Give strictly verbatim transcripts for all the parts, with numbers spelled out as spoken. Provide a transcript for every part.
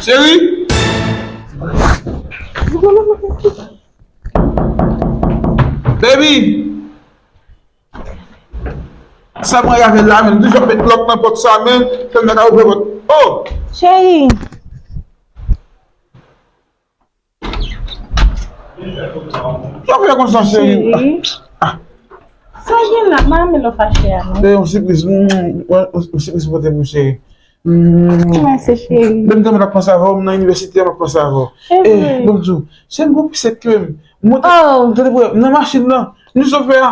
Cheri! Baby! Sa mwen avè la, men, toujou met lòk nan pòt sa, men, fè m ka ouvè pòt. Oh! Cheri! Sa fè konsa, cheri? Cheri. Ah. Sa gen la, m pa renmen lè w fache a, non. Se yon sipriz, mm, yon, yon sipriz pote pou cheri. Mm. Mèsi, cheri. Menm jan m ap panse avè w, m nan inivèsite, m ap panse avè w. Se vre. Bon, m di w, se m pou pise kè m. Monte, oh, tande pou nan machin nan, nou sofè a,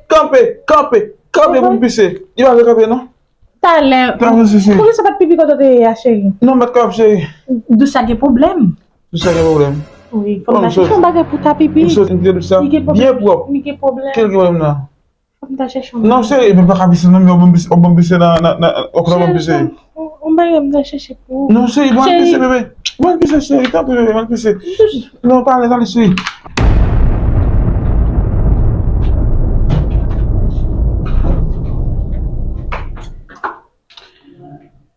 kanpe, kanpe, kanpe pou m pise. Li pa vle kanpe, non. Talè. Talè, cheri. Poukisa w pa t pipi kote w te ye a, cheri? Non, m pa t kapab, cheri. Dous la gen pwoblèm. Dous la gen pwoblèm. Wi, fò m ta chèche yon bagay pou ta pipi. M sot, m kite dous la byen pwòp. Li gen pwoblèm. Kè l gen pwoblèm la? Fò m ta chèche yon bagay. Non, cheri, m pa ka pise, non, men w ban m pise, w ban m pise nan, nan, nan, w konn ban m pise. Cheri, yon, yon bagay m ta chèche pou ou. Non, cheri, ban m pise, bebe. Ban m pise, cheri, tanpri, bebe, ban m pise. Non, talè, talè, cheri.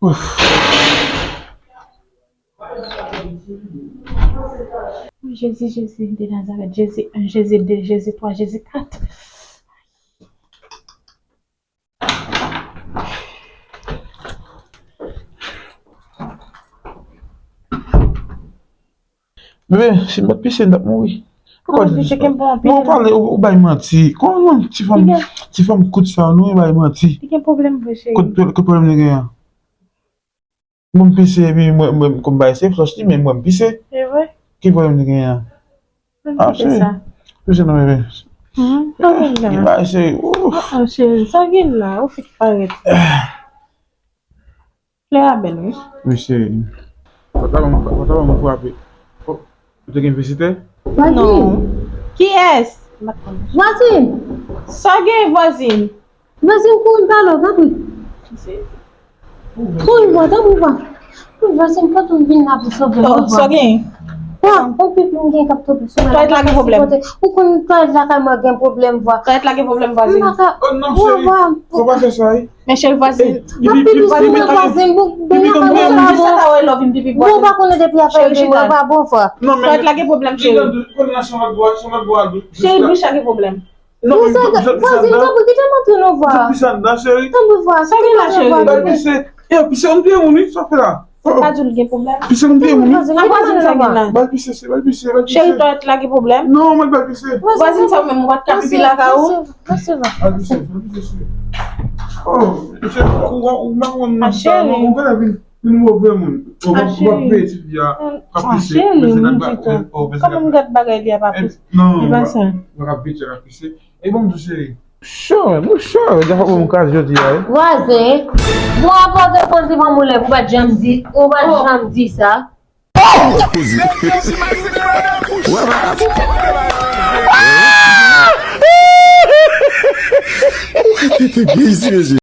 Ouf. Jezi, Jezi de Nazarèt, Jezi en, Jezi de, Jezi twa, Jezi kat. Bebe, si m pa t pise, m t ap mouri. Poukò w di sa? Bon, ou pale, ou, ou bay manti. Kòman ti fanm, ti fanm kout sa, nou bay manti. Li gen pwoblèm vre, cheri. Kote, kote pwoblèm li gen an? Bon, m pise, epi mwen, mwen, kòm bay se flòch li, men mwen m pise. Se vre? Ki pwoblèm li gen an? Ah, cheri. Pise non, bebe. Ki bay, cheri. Ouf. Ah, cheri, sa gen la, ou fèk parèt. Flè a bèl, wi. Wi, cheri. Pòt la ban m, pòt la ban m frape. Oh, ou te gen vizitè? Non. Kiyès? Vwazin! Sa gen, vwazin? Vwazin, kouri m pale w, tanpri. Kouri vwa, tanpri vwa. Kouri vwazin, pote m vin la pou sove m vwa. Sa gen? Vwa, on pipi m gen k ap tonbe sou mwen. Twalèt la gen pwoblèm. Ou konn twalèt lakay mwen gen pwoblèm vwa. Twalèt la gen pwoblèm, vwazin. M pa ka. Oh non, cheri. Fò pa fè sa, wi. Men cheri vwazin. M ap pipi sou mwen vwazin, bon, bagay sa pa bon. Kisa ta wè lè w vin pipi vwazin? Bon, ou pa konnen depi afè vin mwen pa bon vwa. Twalèt la gen pwoblèm, cheri. Cheri, douch la gen pwoblèm. Non, men vwazin, tanpri, kite m antre non vwa. Tanpri vwa, kite m antre vwa. Yo, pise, on piye moun, wi, sa fè la. Se pa di l gen pwoblèm. Pise, on piye moun, wi. Vwazin, kite m antre vwa. Bal pise, se bal pise, bal pise. Cheri, twalèt la gen pwoblèm. Non, mwen bal pise. Vwazin, sa menm, ou pa t ka pipi lakay ou? Al pise, al pise, cheri. Oh, cheri, ou, ou, ou pa konn nan sa, non, ou genlè vin, vin move moun. Ou pa, ou pa peye ti fi a, k ap pise, men se nan ba, oh, men se nan ba. Kòman m gad bagay li a pa pise? Non, li pa sa. Ou pa ka pise, k ap pise. E bon, m di w, cheri. Cho, men, ou cho, deja fò m kraze jodi a, wi. Vwazin, bon, apòte pòz devan moulen pou w pa t janm di, ou pa t janm di sa.